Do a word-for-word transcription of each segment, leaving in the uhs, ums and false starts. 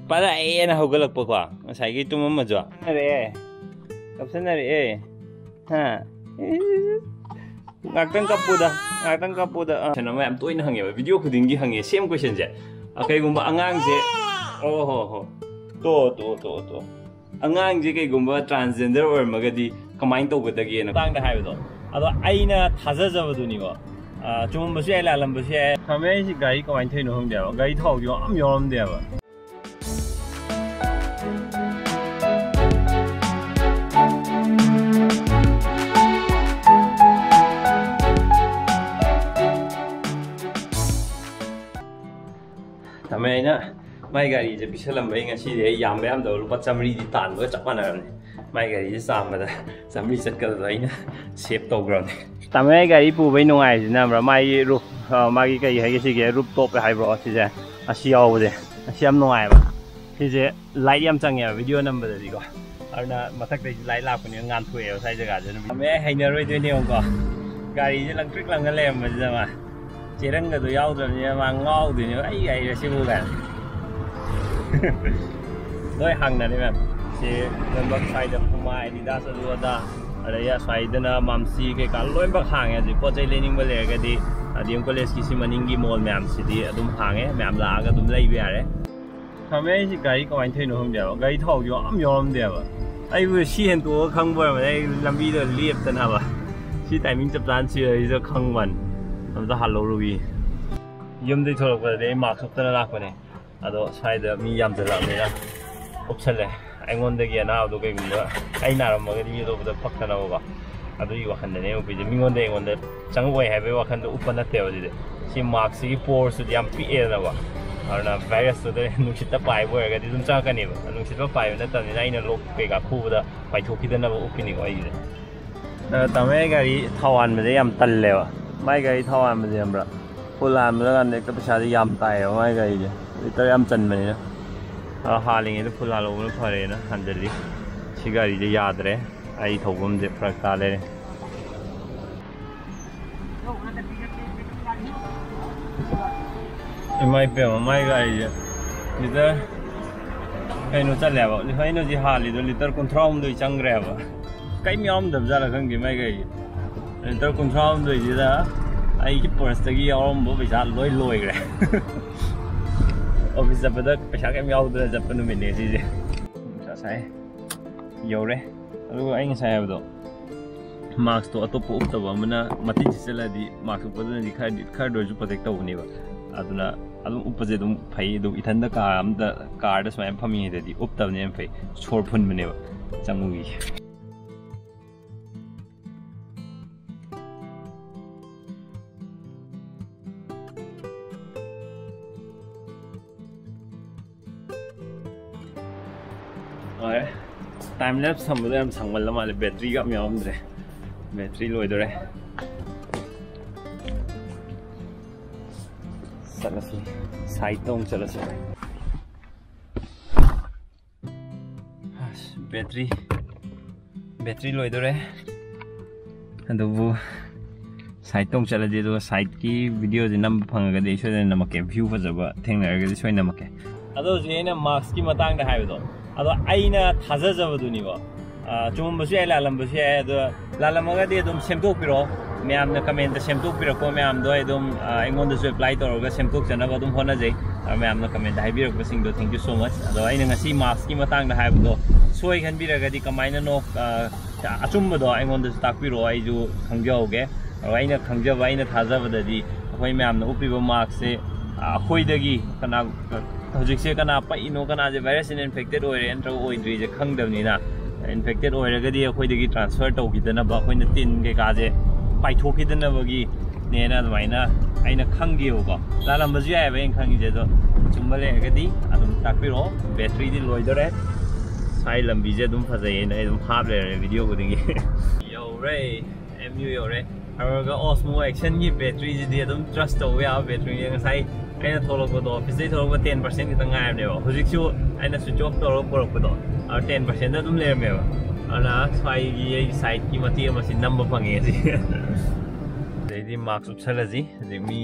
ꯄꯥꯔꯛꯑꯦꯅ ꯍꯧꯒꯠꯂꯛꯄꯀꯣ, ꯉꯁꯥꯏꯒꯤ ꯇꯨꯝꯃꯝꯕꯗꯣ꯫ ꯀꯞꯁꯟꯅꯔꯛꯑꯦ꯫ ꯀꯞꯁꯟꯅꯔꯛꯑꯦ꯫ ꯍꯥ? ꯉꯥꯛꯇꯪ ꯀꯞꯄꯨꯗ, ꯉꯥꯛꯇꯪ ꯀꯞꯄꯨꯗ꯫ ꯑꯥ꯫ ꯀꯩꯅꯣ, ꯃꯌꯥꯝ ꯇꯣꯏꯅ ꯍꯪꯉꯦꯕ, ꯚꯤꯗꯤꯑꯣ ꯈꯨꯗꯤꯡꯒꯤ ꯍꯪꯉꯦ, ꯁꯦꯝ ꯀꯣꯏꯁꯟꯁꯦ꯫ ꯑꯥ, ꯀꯩꯒꯨꯝꯕ ꯑꯉꯥꯡꯁꯦ, ꯑꯣ ꯍꯣ ꯍꯣ, ꯇꯣ, ꯇꯣ, ꯇꯣ, ꯇꯣ꯫ ꯑꯉꯥꯡꯁꯦ ꯀꯩꯒꯨꯝꯕ ꯇ꯭ꯔꯥꯟꯁꯖꯦꯟꯗꯔ ꯑꯣꯏꯔꯝꯃꯒꯗꯤ ꯀꯃꯥꯏꯅ ꯇꯧꯒꯗꯒꯦꯅ ꯃꯇꯥꯡꯗ ꯍꯥꯏꯕꯗꯣ, ꯑꯗꯣ ꯑꯩꯅ ꯊꯥꯖꯖꯕꯗꯨꯅꯤꯀꯣ꯫ ꯑꯥ, ꯆꯨꯝꯕꯁꯨ ꯌꯥꯏ, ꯂꯥꯜꯂꯝꯕꯁꯨ ꯌꯥꯏ꯫ ꯈꯥꯃꯦꯟ ꯑꯩꯁꯤ ꯒꯥꯔꯤ ꯀꯃꯥꯏꯅ ꯊꯧꯔꯤꯅꯣ ꯈꯪꯗꯦꯕ, ꯒꯥꯔꯤ ꯊꯥꯎꯁꯨ ꯌꯥꯝ ꯌꯥꯎꯔꯝꯗꯦꯕ꯫ ꯇꯥꯃꯣ, ꯑꯩꯅ ꯃꯥꯏ ꯒꯥꯔꯤꯁꯦ ꯄꯤꯁꯜꯂꯝꯕꯩ ꯉꯁꯤꯗꯤ ꯑꯩ ꯌꯥꯝꯕ ꯌꯥꯝꯗꯕ ꯂꯨꯄꯥ ꯆꯥꯃꯔꯤꯗꯤ ꯇꯥꯟꯕꯒ ꯆꯞ ꯃꯥꯟꯅꯔꯕꯅꯤ꯫ ꯃꯥꯏ ꯒꯥꯔꯤꯁꯦ ꯆꯥꯝꯕꯗ ꯆꯥꯃꯔꯤ ꯆꯠꯀꯗꯕꯗꯣ ꯑꯩꯅ ꯁꯦꯞ ꯇꯧꯈ꯭ꯔꯕꯅꯤ꯫ ꯇꯥꯃꯣ, ꯑꯩ ꯒꯥꯔꯤ ꯄꯨꯕꯩ ꯅꯨꯡꯉꯥꯏꯔꯤꯁꯤꯅ ꯑꯃ꯭ꯔꯥ, ꯃꯥꯒꯤ ꯔꯨꯞ, ꯑ, ꯃꯥꯒꯤ ꯀꯩ ꯍꯥꯏꯒꯦ, ꯁꯤꯒꯤ ꯔꯨꯞ ꯇꯣꯞ ꯍꯥꯏꯕ꯭ꯔꯣ, ꯁꯤꯁꯦ, ꯑꯁꯤ ꯌꯥꯎꯕꯁꯦ, ꯑꯁꯤ ꯌꯥꯝ ꯅꯨꯡꯉꯥꯏꯕ꯫ ꯁꯤꯁꯦ ꯂꯥꯏꯠ ꯌꯥꯝ ꯆꯪꯉꯦꯕ ꯚꯤꯗꯤꯑꯣ ꯅꯝꯕꯗꯗꯤꯀꯣ, ꯑꯗꯨꯅ ꯃꯊꯛꯇꯩꯁꯨ ꯂꯥꯏꯠ ꯂꯥꯛꯄꯅꯤꯅ ꯉꯥꯟꯊꯣꯛꯑꯦꯕ ꯁ꯭ꯋꯥꯏ ꯖꯒꯥꯁꯦ ꯑꯗꯨꯝ꯫ ꯇꯥꯃꯣ, ꯑꯩ ꯍꯩꯅꯔꯣꯏꯗꯣꯏꯅꯦꯕꯀꯣ, ꯒꯥꯔꯤꯁꯦ ꯂꯪꯇ꯭ꯔꯤꯛ ꯂꯪꯉ ꯂꯩꯔꯝꯕꯁꯤꯗ ꯃꯥ ꯆꯦꯔꯪꯒꯗꯣ ꯌꯥꯎꯗ꯭ꯔꯕꯅꯤꯅ ꯃꯥ ꯉꯥꯎꯗꯣꯏꯅꯦꯕ, "ꯑꯩ ꯒꯥꯔꯤꯔ ꯁꯤꯕꯨ?" ꯀꯥꯏꯅ꯫ ꯂꯣꯏ ꯍꯪꯅꯔꯦ ꯃꯌꯥꯝ꯫ ꯁꯤ ꯂꯣꯏꯅꯃꯛ ꯁ꯭ꯋꯥꯏꯗ Puma, Adidas, ꯑꯗꯨ ꯑꯗꯥ, ꯑꯗꯩ ꯑꯁ꯭ꯋꯥꯏꯗꯅ ꯃꯥꯝꯁꯤ ꯀꯩꯀꯥ ꯂꯣꯏꯅꯃꯛ ꯍꯥꯡꯉꯦ꯫ ꯍꯧꯖꯤꯛ ꯄꯣꯠ ꯆꯩ ꯂꯩꯅꯤꯡꯕ ꯂꯩꯔꯒꯗꯤ ꯗꯤ ꯑꯦꯝ ꯀꯣꯂꯦꯖꯀꯤ ꯁꯤ ꯃꯅꯤꯡꯒꯤ ꯃꯣꯜ ꯃꯌꯥꯝꯁꯤꯗꯤ ꯑꯗꯨꯝ ꯍꯥꯡꯉꯦ, ꯃꯌꯥꯝ ꯂꯥꯛꯑꯒ ꯑꯗꯨꯝ ꯂꯩꯕ ꯌꯥꯔꯦ꯫ ꯈꯥꯃꯦꯟ ꯑꯩꯁꯤ ꯒꯥꯔꯤ ꯀꯃꯥꯏꯅ ꯊꯧꯔꯤꯅꯣ ꯈꯪꯗꯦꯕ, ꯒꯥꯔꯤ ꯊꯥꯎꯁꯨ ꯌꯥꯝ ꯌꯥꯎꯔꯝꯗꯦꯕ꯫ ꯑꯩꯕꯨ ꯁꯤ ꯍꯦꯟꯇꯣꯛꯑꯒ ꯈꯪꯕ ꯑꯣꯏꯔꯝꯃꯅꯤ, ꯑꯩ ꯂꯝꯕꯤꯗ ꯂꯦꯞꯇꯅꯕ꯫ ꯁꯤ ꯇꯥꯏꯃꯤꯡ ꯆꯞ ꯆꯥꯅ ꯁꯤ ꯑꯩꯁꯨ ꯈꯪꯕꯅꯤ꯫ ꯑꯝꯇ ꯍꯥꯜꯍꯧꯔꯨꯒꯤ꯫ ꯌꯨꯝꯗꯒꯤ ꯊꯣꯛꯂꯛꯄꯗꯗꯤ ꯑꯩ ꯃꯥꯛꯁ ꯎꯞꯇꯅ ꯂꯥꯛꯄꯅꯦ꯫ ꯑꯗꯣ ꯁ꯭ꯋꯥꯏꯗ ꯃꯤ ꯌꯥꯝꯁꯤꯜꯂꯛꯑꯕꯅꯤꯅ ꯎꯞꯁꯜꯂꯦ꯫ ꯑꯩꯉꯣꯟꯗꯒꯤ ꯑꯅꯥꯕꯗꯣ ꯀꯩꯒꯨꯝꯕ ꯑꯩ ꯅꯥꯔꯝꯃꯒꯗꯤ ꯃꯤ ꯑꯇꯣꯞꯄꯗ ꯐꯛꯇꯅꯕꯀꯣ꯫ ꯑꯗꯨꯒꯤ ꯋꯥꯈꯟꯗꯅꯦ ꯑꯩꯅ ꯎꯞꯄꯤꯁꯦ꯫ ꯃꯤꯉꯣꯟꯗ ꯑꯩꯉꯣꯟꯗ ꯆꯪꯉꯛꯑꯣꯏ ꯍꯥꯏꯕꯒꯤ ꯋꯥꯈꯟꯗ ꯎꯞꯄ ꯅꯠꯇꯦꯕ ꯁꯤꯗꯤ꯫ ꯁꯤ ꯃꯥꯛꯁꯁꯤꯒꯤ ꯄꯣꯔꯁꯇꯨꯗꯤ ꯌꯥꯝ ꯄꯤꯛꯑꯦꯗꯅꯀꯣ꯫ ꯑꯗꯨꯅ ꯚꯥꯏꯔꯁꯇꯨꯗ ꯅꯨꯡꯁꯤꯠꯇ ꯄꯥꯏꯕ ꯑꯣꯏꯔꯒꯗꯤ ꯑꯗꯨꯝ ꯆꯪꯉꯛꯀꯅꯦꯕ꯫ ꯅꯨꯡꯁꯤꯠꯇ ꯄꯥꯏꯕ ꯅꯠꯇꯕꯅꯤꯅ ꯑꯩꯅ ꯂꯣꯛ ꯀꯩꯀꯥ ꯈꯨꯕꯗ ꯄꯥꯏꯊꯣꯛꯈꯤꯗꯅꯕ ꯎꯞꯄꯤꯅꯤꯀꯣ ꯑꯩꯒꯤꯁꯦ꯫ ꯑꯗꯣ ꯇꯥꯃꯣ, ꯑꯩ ꯒꯥꯔꯤ ꯊꯥꯎ ꯍꯥꯟꯕꯁꯦ ꯌꯥꯝ ꯇꯜꯂꯦꯕ꯫ ꯃꯥꯏ ꯒꯥꯔꯤ ꯊꯥꯎ ꯍꯥꯟꯕꯁꯦ ꯈꯪꯕ꯭ꯔꯥ? ꯐꯨꯜ ꯍꯥꯟꯕꯗ ꯀꯥꯟꯗ ꯍꯦꯛꯇ ꯄꯩꯁꯥꯁꯦ ꯌꯥꯝ ꯇꯥꯏꯌꯦꯕ ꯃꯥꯏ ꯒꯥꯔꯤꯁꯦ꯫ ꯂꯤꯇꯔ ꯌꯥꯝ ꯆꯟꯕꯅꯤꯅ꯫ ꯑꯗꯣ ꯍꯥꯜꯂꯤꯉꯩꯗ ꯐꯨꯜ ꯍꯥꯜꯍꯧꯕꯅ ꯐꯔꯦꯅ ꯍꯥꯟꯖꯜꯂꯤ꯫ ꯁꯤ ꯒꯥꯔꯤꯁꯦ ꯌꯥꯗ꯭ꯔꯦ꯫ ꯑꯩ ꯊꯧꯐꯝꯁꯦ ꯐꯔꯛ ꯇꯥ ꯂꯩꯔꯦ꯫ ꯏꯃꯥ ꯏꯄꯦꯝꯃ, ꯃꯥꯏ ꯒꯥꯔꯤꯁꯦ ꯂꯤꯇꯔ ꯀꯩꯅꯣ ꯆꯠꯂꯦꯕ, ꯑꯩꯅ ꯍꯧꯖꯤꯛ ꯍꯥꯜꯂꯤꯗꯣ ꯂꯤꯇꯔ ꯀꯨꯟꯊ꯭ꯔꯥ ꯍꯨꯝꯗꯣꯏ ꯆꯪꯈ꯭ꯔꯦꯕ꯫ ꯀꯩꯝ ꯌꯥꯎꯔꯝꯗꯕ ꯖꯥꯠꯂꯥ ꯈꯪꯗꯦ ꯃꯥꯏ ꯒꯥꯔꯤ꯫ ꯂꯤꯇꯔ ꯀꯨꯟꯊ꯭ꯔꯥ ꯍꯨꯝꯗꯣꯏꯁꯤꯗ ꯑꯩꯒꯤ ꯄꯔꯁꯇꯒꯤ ꯌꯥꯎꯔꯝꯕ ꯄꯩꯁꯥ ꯂꯣꯏ ꯂꯣꯏꯈ꯭ꯔꯦ꯫ ꯑꯣꯐꯤꯁ ꯆꯠꯄꯗ ꯄꯩꯁꯥ ꯀꯩꯝ ꯌꯥꯎꯗꯅ ꯆꯠꯄ ꯅꯨꯃꯤꯠꯅꯦ ꯁꯤꯁꯦ꯫ ꯅꯨꯡꯁꯥ ꯁꯥꯏ꯫ ꯌꯧꯔꯦ꯫ ꯑꯗꯨꯒ ꯑꯩ ꯉꯁꯥꯏ ꯍꯥꯏꯕꯗꯣ, ꯃꯥꯛꯁꯇꯣ ꯑꯇꯣꯞꯄ ꯎꯞꯇꯕ ꯑꯃꯅ ꯃꯇꯤꯛ ꯆꯤꯠꯁꯤꯜꯂꯗꯤ ꯃꯥꯛꯁ ꯎꯞꯄꯗꯨꯅꯗꯤ ꯈꯔꯗꯤ, ꯈꯔꯗ ꯑꯣꯏꯔꯁꯨ ꯄ꯭ꯔꯣꯇꯦꯛ ꯇꯧꯒꯅꯦꯕ꯫ ꯑꯗꯨꯅ ꯑꯗꯨꯝ ꯎꯞꯄꯁꯦ ꯑꯗꯨꯝ ꯐꯩ꯫ ꯑꯗꯨ ꯏꯊꯟꯗ ꯀꯥꯔ ꯑꯝꯗ, ꯀꯥꯔꯗ ꯁꯨꯃꯥꯏꯅ ꯐꯝꯃꯤꯉꯩꯗꯗꯤ ꯎꯞꯇꯕꯅ ꯍꯦꯟꯅ ꯐꯩ꯫ ꯁꯣꯔ ꯐꯨꯟꯕꯅꯦꯕ ꯆꯪꯉꯨꯒꯤ꯫ ꯍꯣꯏ, ꯇꯥꯏꯝ ꯂꯦꯞꯁ ꯊꯝꯕꯗꯣ ꯌꯥꯝ ꯁꯥꯡꯃꯜꯂ ꯃꯥꯜꯂꯦ, ꯕꯦꯇ꯭ꯔꯤꯒ ꯌꯥꯝ ꯌꯥꯎꯔꯝꯗ꯭ꯔꯦ꯫ ꯕꯦꯇ꯭ꯔꯤ ꯂꯣꯏꯗꯣꯔꯦ꯫ ꯆꯠꯂꯁꯤ, ꯁꯥꯏꯠꯇ ꯑꯃꯨꯛ ꯆꯠꯂꯁꯤ꯫ ꯑꯁ, ꯕꯦꯇ꯭ꯔꯤ, ꯕꯦꯇ꯭ꯔꯤ ꯂꯣꯏꯗꯣꯔꯦ꯫ ꯑꯗꯨꯕꯨ ꯁꯥꯏꯠꯇ ꯑꯃꯨꯛ ꯆꯠꯂꯗꯤ, ꯑꯗꯨꯒ ꯁꯥꯏꯠꯀꯤ ꯚꯤꯗꯤꯑꯣꯁꯦ ꯅꯝꯕ ꯐꯪꯉꯒꯗꯤ ꯑꯩ ꯁꯣꯏꯗꯅ ꯅꯝꯃꯛꯀꯦ, ꯚ꯭ꯌꯨ ꯐꯖꯕ ꯊꯦꯡꯅꯔꯒꯗꯤ ꯁꯣꯏꯗꯅ ꯅꯝꯃꯛꯀꯦ꯫ ꯑꯗꯣ ꯍꯧꯖꯤꯛ ꯑꯩꯅ ꯃꯥꯛꯁꯀꯤ ꯃꯇꯥꯡꯗ ꯍꯥꯏꯕꯗꯣ, ꯑꯗꯣ ꯑꯩꯅ ꯊꯥꯖꯖꯕꯗꯨꯅꯤꯀꯣ꯫ ꯑ, ꯆꯨꯝꯃꯝꯕꯁꯨ ꯌꯥꯏ, ꯂꯥꯜꯂꯝꯕꯁꯨ ꯌꯥꯏ꯫ ꯑꯗꯣ ꯂꯥꯜꯂꯝꯃꯒꯗꯤ ꯑꯗꯨꯝ ꯁꯦꯝꯗꯣꯛꯄꯤꯔꯛꯑꯣ꯫ ꯃꯌꯥꯝꯅ ꯀꯃꯦꯟꯇ ꯁꯦꯝꯗꯣꯛꯄꯤꯔꯛꯄ ꯃꯌꯥꯝꯗꯣ ꯑꯩ ꯑꯗꯨꯝ, ꯑ, ꯑꯩꯉꯣꯟꯗꯁꯨ ꯑꯦꯄ꯭ꯂꯥꯏ ꯇꯧꯔꯒ ꯁꯦꯝꯗꯣꯛꯆꯅꯕ ꯑꯗꯨꯝ ꯍꯣꯠꯅꯖꯩ꯫ ꯑ, ꯃꯌꯥꯝꯅ comment ꯍꯥꯏꯕꯤꯔꯛꯄꯁꯤꯡꯗꯣ, thank you so much꯫ ꯑꯗꯣ ꯑꯩꯅ ꯉꯁꯤ ꯃꯥꯛꯁꯀꯤ ꯃꯇꯥꯡꯗ ꯍꯥꯏꯕꯗꯣ ꯁꯣꯏ ꯈꯟꯕꯤꯔꯒꯗꯤ ꯀꯃꯥꯏꯅꯅꯣ, ꯑ, ꯑꯆꯨꯝꯕꯗꯣ ꯑꯩꯉꯣꯟꯗꯁꯨ ꯇꯥꯛꯄꯤꯔꯛꯑꯣ, ꯑꯩꯁꯨ ꯈꯪꯖꯍꯧꯒꯦ꯫ ꯑꯗꯣ ꯑꯩꯅ ꯈꯪꯖꯕ, ꯑꯩꯅ ꯊꯥꯖꯕꯗꯗꯤ ꯑꯩꯈꯣꯏ ꯃꯌꯥꯝꯅ ꯎꯞꯄꯤꯕ ꯃꯥꯛꯁꯁꯦ, ꯑ, ꯑꯩꯈꯣꯏꯗꯒꯤ ꯀꯅꯥ, ꯍꯧꯖꯤꯛꯁꯦ ꯀꯅꯥ ꯄꯛꯏꯅꯣ, ꯀꯅꯥꯁꯦ ꯚꯥꯏꯔꯁꯁꯤꯅ ꯏꯟꯐꯦꯛꯇꯦꯠ ꯑꯣꯏꯔꯦ ꯅꯠꯇ꯭ꯔꯒ ꯑꯣꯏꯗ꯭ꯔꯤꯁꯦ ꯈꯪꯗꯕꯅꯤꯅ, ꯏꯟꯐꯦꯛꯇꯦꯠ ꯑꯣꯏꯔꯒꯗꯤ ꯑꯩꯈꯣꯏꯗꯒꯤ ꯇ꯭ꯔꯥꯟꯁꯐꯔ ꯇꯧꯈꯤꯗꯅꯕ, ꯑꯩꯈꯣꯏꯅ ꯇꯤꯟ ꯀꯩꯀꯥꯁꯦ ꯄꯥꯏꯊꯣꯛꯈꯤꯗꯅꯕꯒꯤꯅꯦꯅ ꯑꯗꯨꯃꯥꯏꯅ ꯑꯩꯅ ꯈꯪꯈꯤꯕꯀꯣ꯫ ꯂꯥꯜꯂꯝꯕꯁꯨ ꯌꯥꯏꯑꯕ ꯑꯩꯅ ꯈꯪꯉꯤꯁꯦ, ꯑꯗꯣ ꯆꯨꯝꯕ ꯂꯩꯔꯒꯗꯤ ꯑꯗꯨꯝ ꯇꯥꯛꯄꯤꯔꯛꯑꯣ꯫ ꯕꯦꯇ꯭ꯔꯤꯗꯤ ꯂꯣꯏꯗꯣꯔꯦ꯫ ꯁ꯭ꯋꯥꯏ ꯂꯝꯕꯤꯁꯦ ꯑꯗꯨꯝ ꯐꯖꯩꯌꯦꯅ ꯑꯩ ꯑꯗꯨꯝ ꯍꯥꯞ ꯂꯩꯔꯦ ꯚꯤꯗꯤꯑꯣ ꯈꯨꯗꯤꯡꯒꯤ꯫ ꯌꯧꯔꯦ꯫ ꯑꯦꯝ ꯌꯨ ꯌꯧꯔꯦ꯫ ꯑꯗꯨꯒ Osmo Action ꯒꯤ ꯕꯦꯇ꯭ꯔꯤꯁꯤꯗꯤ ꯑꯗꯨꯝ ꯇ꯭ꯔꯁ ꯇꯧꯕ ꯌꯥꯕ ꯕꯦꯇ꯭ꯔꯤꯅꯦ꯫ ꯉꯁꯥꯏ ꯑꯩꯅ ꯊꯣꯛꯂꯛꯄꯗꯣ, ꯑꯣꯐꯤꯁꯇꯩ ꯊꯣꯛꯂꯛꯄ ten percent ꯈꯤꯇꯪ ꯉꯥꯏꯔꯕꯅꯦꯕ꯫ ꯍꯧꯖꯤꯛꯁꯨ ꯑꯩꯅ switch off ꯇꯧꯔꯒ ꯄꯨꯔꯛꯄꯗꯣ, ꯑꯗꯨ ten percent ꯑꯗꯨꯝ ꯂꯩꯔꯝꯃꯦꯕ꯫ ꯑꯗꯨꯅ ꯁ꯭ꯋꯥꯏꯒꯤ ꯑꯩꯒꯤ ꯁꯥꯏꯠꯀꯤ ꯃꯇꯦꯛ ꯑꯃꯁꯤ ꯅꯝꯕ ꯐꯪꯉꯦ ꯉꯁꯤ꯫ ꯑꯗꯩꯗꯤ ꯃꯥꯛꯁ ꯎꯞꯁꯜꯂꯁꯤ꯫ ꯍꯧꯖꯤꯛ ꯃꯤ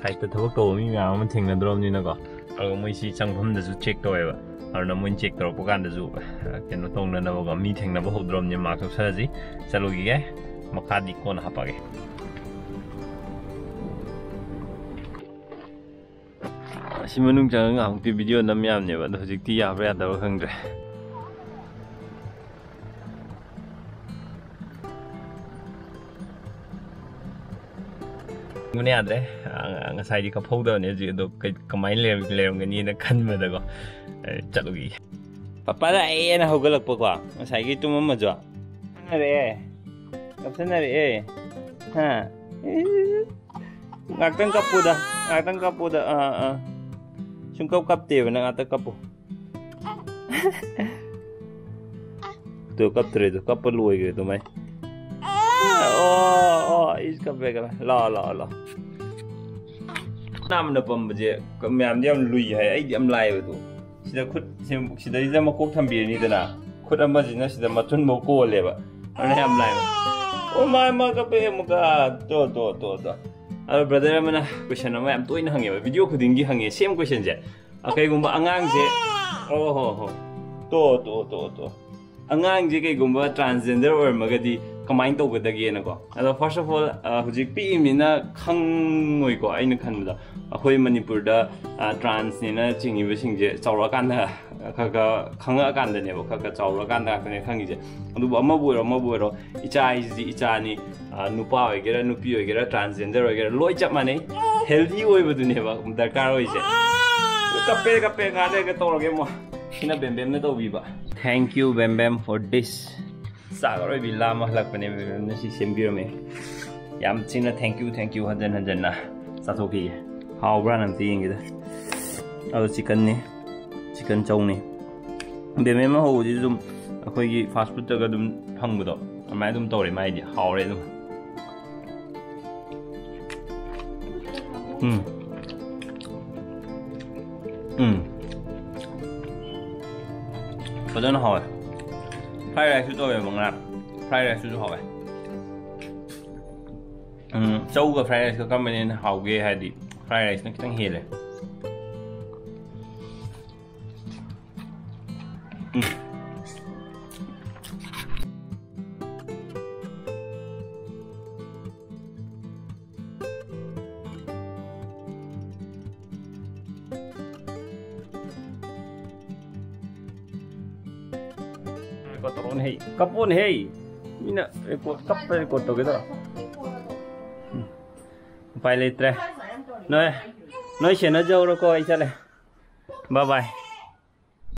ꯁꯥꯏꯠꯇ ꯊꯕꯛ ꯇꯧꯕ ꯃꯤ ꯃꯌꯥꯝ ꯑꯃ ꯊꯦꯡꯅꯗ꯭ꯔꯕꯅꯤꯅꯀꯣ꯫ ꯑꯗꯨꯒ ꯃꯣꯏꯁꯤ ꯆꯪꯐꯝꯗꯁꯨ ꯆꯦꯛ ꯇꯧꯋꯦꯕ꯫ ꯑꯗꯨꯅ ꯃꯣꯏꯅ ꯆꯦꯛ ꯇꯧꯔꯛꯄ ꯀꯥꯟꯗꯁꯨ, ꯑ, ꯀꯩꯅꯣ ꯇꯧꯅꯅꯕꯀꯣ, ꯃꯤ ꯊꯦꯡꯅꯕ ꯍꯧꯗ꯭ꯔꯣꯝꯅꯦ꯫ ꯃꯥꯛꯁ ꯎꯞꯁꯜꯂꯁꯤ, ꯆꯠꯂꯨꯈꯤꯒꯦ꯫ ꯃꯈꯥꯗꯤ ꯀꯣꯟꯅ ꯍꯥꯞꯄꯛꯑꯒꯦ꯫ ꯑꯁꯤ ꯃꯅꯨꯡ ꯆꯪꯉꯒ ꯉꯥꯏꯍꯥꯛꯇꯤ ꯚꯤꯗꯤꯑꯣ ꯅꯝ ꯌꯥꯝꯅꯦꯕ, ꯑꯗꯣ ꯍꯧꯖꯤꯛꯇꯤ ꯌꯥꯕ꯭ꯔꯥ ꯌꯥꯗꯕ꯭ꯔꯥ ꯈꯪꯗ꯭ꯔꯦ꯫ ꯃꯨꯟꯅ ꯌꯥꯗ꯭ꯔꯦ꯫ ꯑ, ꯉꯁꯥꯏꯗꯤ ꯀꯞꯍꯧꯗꯕꯅꯦ ꯍꯧꯖꯤꯛ, ꯑꯗꯣ ꯀꯩ-, ꯀꯃꯥꯏꯅ ꯂꯩꯔꯝ-, ꯂꯩꯔꯝꯒꯅꯤꯅ ꯈꯟꯕꯗꯀꯣ, ꯑ, ꯆꯠꯂꯨꯈꯤꯒꯦ꯫ ꯄꯄꯥ ꯂꯥꯛꯑꯦꯅ ꯍꯧꯒꯠꯂꯛꯄꯀꯣ, ꯉꯁꯥꯏꯒꯤ ꯇꯨꯝꯃꯝꯃꯁꯨ꯫ ꯀꯞꯁꯟꯅꯔꯛꯑꯦ꯫ ꯀꯞꯁꯟꯅꯔꯛꯑꯦ꯫ ꯍꯥ? ꯉꯥꯛꯇꯪ ꯀꯞꯄꯨꯗ, ꯉꯥꯛꯇꯪ ꯀꯞꯄꯨꯗ꯫ ꯑꯥ, ꯑꯥ꯫ ꯁꯨꯡꯀꯞ ꯀꯞꯇꯦꯕ ꯅꯪ, ꯉꯥꯛꯇꯪ ꯀꯞꯄꯨ꯫ ꯇꯨ, ꯀꯞꯇ꯭ꯔꯦ ꯇꯨ, ꯀꯞꯄ ꯂꯣꯏꯈ꯭ꯔꯦ ꯑꯗꯨꯃꯥꯏ꯫ ꯑꯣ, ꯑꯣ, ꯑꯩꯁꯨ ꯀꯞꯄꯦ, ꯀꯞꯄꯦ꯫ ꯂꯥꯛꯑꯣ, ꯂꯥꯛꯑꯣ, ꯂꯥꯛꯑꯣ꯫ ꯅꯥꯝꯅ ꯄꯝꯕꯁꯦ ꯃꯌꯥꯝꯗꯤ ꯌꯥꯝ ꯂꯨꯏ ꯍꯥꯏ, ꯑꯩꯗꯤ ꯌꯥꯝ ꯂꯥꯏꯌꯦꯕ ꯑꯗꯨ꯫ ꯁꯤꯗ ꯈꯨꯠ, ꯁꯤ-, ꯁꯤꯗꯩꯁꯤꯗ ꯃꯀꯣꯛ ꯊꯝꯕꯤꯔꯅꯤꯗꯅ, ꯈꯨꯠ ꯑꯃꯁꯤꯅ ꯁꯤꯗ ꯃꯊꯨꯟꯐꯧ ꯀꯣꯜꯂꯦꯕ꯫ ꯑꯗꯨꯅ ꯌꯥꯝ ꯂꯥꯏꯕ꯫ ꯑꯣ ꯃꯥ, ꯃꯥ ꯀꯞꯄꯦ ꯑꯃꯨꯛꯀ꯫ ꯇꯣ, ꯇꯣ, ꯇꯣ, ꯇꯣ꯫ ꯑꯗꯣ ꯕ꯭ꯔꯗꯔ ꯑꯃꯅ ꯀꯣꯏꯁꯟ ꯑꯃ ꯌꯥꯝ ꯇꯣꯏꯅ ꯍꯪꯉꯦꯕ, ꯚꯤꯗꯤꯑꯣ ꯈꯨꯗꯤꯡꯒꯤ ꯍꯪꯉꯦ, ꯁꯦꯝ ꯀꯣꯏꯁꯟꯁꯦ꯫ ꯑ, ꯀꯩꯒꯨꯝꯕ ꯑꯉꯥꯡꯁꯦ, ꯑꯣ ꯍꯣ ꯍꯣ, ꯇꯣ, ꯇꯣ, ꯇꯣ, ꯇꯣ꯫ ꯑꯉꯥꯡꯁꯦ ꯀꯩꯒꯨꯝꯕ ꯇ꯭ꯔꯥꯟꯁꯖꯦꯟꯗꯔ ꯑꯣꯏꯔꯝꯃꯒꯗꯤ ꯀꯃꯥꯏꯅ ꯇꯧꯒꯗꯒꯦꯅꯀꯣ꯫ ꯑꯗꯣ first of all, ꯑ, ꯍꯧꯖꯤꯛ ꯄꯤꯛꯏꯕꯅꯤꯅ ꯈꯪꯉꯣꯏꯀꯣ, ꯑꯩꯅ ꯈꯟꯕꯗ꯫ ꯑꯩꯈꯣꯏ ꯃꯅꯤꯄꯨꯔꯗ, ꯑ, ꯇ꯭ꯔꯥꯟꯁꯅꯦꯅ ꯆꯤꯡꯉꯤꯕꯁꯤꯡꯁꯦ ꯆꯥꯎꯔꯛꯑꯀꯥꯟꯗ ꯈꯔ ꯈꯔ ꯈꯪꯉꯛꯑꯀꯥꯟꯗꯅꯦꯕ, ꯈꯔ ꯈꯔ ꯆꯥꯎꯔꯛꯑꯀꯥꯟꯗ ꯉꯥꯛꯇꯅꯦ ꯈꯪꯉꯤꯁꯦ꯫ ꯑꯗꯨꯕꯨ ꯑꯃꯕꯨ ꯑꯣꯏꯔꯣ, ꯑꯃꯕꯨ ꯑꯣꯏꯔꯣ, ꯏꯆꯥ ꯍꯥꯏꯁꯤꯗꯤ ꯏꯆꯥꯅꯤ꯫ ꯑ, ꯅꯨꯄꯥ ꯑꯣꯏꯒꯦꯔꯥ, ꯅꯨꯄꯤ ꯑꯣꯏꯒꯦꯔꯥ, ꯇ꯭ꯔꯥꯟꯁꯖꯦꯟꯗꯔ ꯑꯣꯏꯒꯦꯔꯥ, ꯂꯣꯏ ꯆꯞ ꯃꯥꯟꯅꯩ꯫ ꯍꯦꯜꯗꯤ ꯑꯣꯏꯕꯗꯨꯅꯦꯕ ꯗꯔꯀꯥꯔ ꯑꯣꯏꯁꯦ꯫ ꯀꯞꯄꯦ, ꯀꯞꯄꯦ, ꯉꯥꯏꯍꯥꯛ ꯂꯩꯔꯒ ꯇꯧꯔꯒꯦ ꯑꯃꯨꯛ꯫ ꯁꯤꯅ ꯕꯦꯝꯕꯦꯝꯅ ꯇꯧꯕꯤꯕ꯫ Thank you, Bembem, for this. ꯆꯥꯛ ꯑꯔꯣꯏꯕꯤ ꯂꯥꯝꯃ ꯍꯜꯂꯛꯄꯅꯦ, ꯕꯦꯝꯕꯦꯝꯅ ꯁꯤ ꯁꯦꯝꯕꯤꯔꯝꯃꯦ꯫ ꯌꯥꯝ ꯊꯤꯅ thank you, thank you ꯍꯟꯖꯟ ꯍꯟꯖꯟꯅ ꯆꯥꯊꯣꯛꯈꯤꯒꯦ꯫ ꯍꯥꯎꯕ꯭ꯔꯥ ꯅꯪ ꯑꯝꯇ ꯌꯦꯡꯒꯦꯗ꯫ ꯑꯗꯣ ꯆꯤꯛꯀꯟꯅꯤ, ꯆꯤꯛꯀꯟ ꯆꯧꯅꯤ꯫ ꯕꯦꯝꯕꯦꯝꯅ ꯍꯧꯕꯁꯤꯁꯨ ꯑꯗꯨꯝ ꯑꯩꯈꯣꯏꯒꯤ fast foodꯇꯒ ꯑꯗꯨꯝ ꯐꯪꯕꯗꯣ ꯑꯗꯨꯃꯥꯏꯅ ꯑꯗꯨꯝ ꯇꯧꯔꯦ, ꯃꯥꯏꯗꯤ ꯍꯥꯎꯔꯦ ꯑꯗꯨꯝ꯫ ꯎꯝ꯫ ꯎꯝ꯫ ꯐꯖꯅ ꯍꯥꯎꯋꯦ꯫ Fried riceꯁꯨ ꯇꯧꯋꯦꯕ ꯉꯔꯥꯡ꯫ Fried riceꯇꯨꯁꯨ ꯍꯥꯎꯋꯦ꯫ ꯎꯝ, ꯆꯧꯒ fried riceꯀ ꯀꯔꯝꯕꯅ ꯍꯦꯟꯅ ꯍꯥꯎꯒꯦ ꯍꯥꯏꯗꯤ, fried riceꯅ ꯈꯤꯇꯪ ꯍꯦꯜꯂꯦ꯫ ꯀꯣ ꯇꯧꯔꯛꯑꯣꯅꯦ ꯍꯦ꯫ ꯀꯞꯄꯣꯅꯦ ꯍꯦ꯫ ꯃꯤꯅ ꯔꯦꯀꯣꯔꯗ, ꯀꯞꯄ ꯔꯦꯀꯣꯔꯗ ꯇꯧꯒꯦ ꯇꯧꯔ꯫ ꯎꯝ꯫ ꯎꯄꯥꯏ ꯂꯩꯇ꯭ꯔꯦ꯫ ꯅꯣꯏ, ꯅꯣꯏ ꯁꯦꯟꯅꯖꯍꯧꯔꯣꯀꯣ, ꯑꯩ ꯆꯠꯂꯦ꯫ ꯕꯥꯏ ꯕꯥꯏ꯫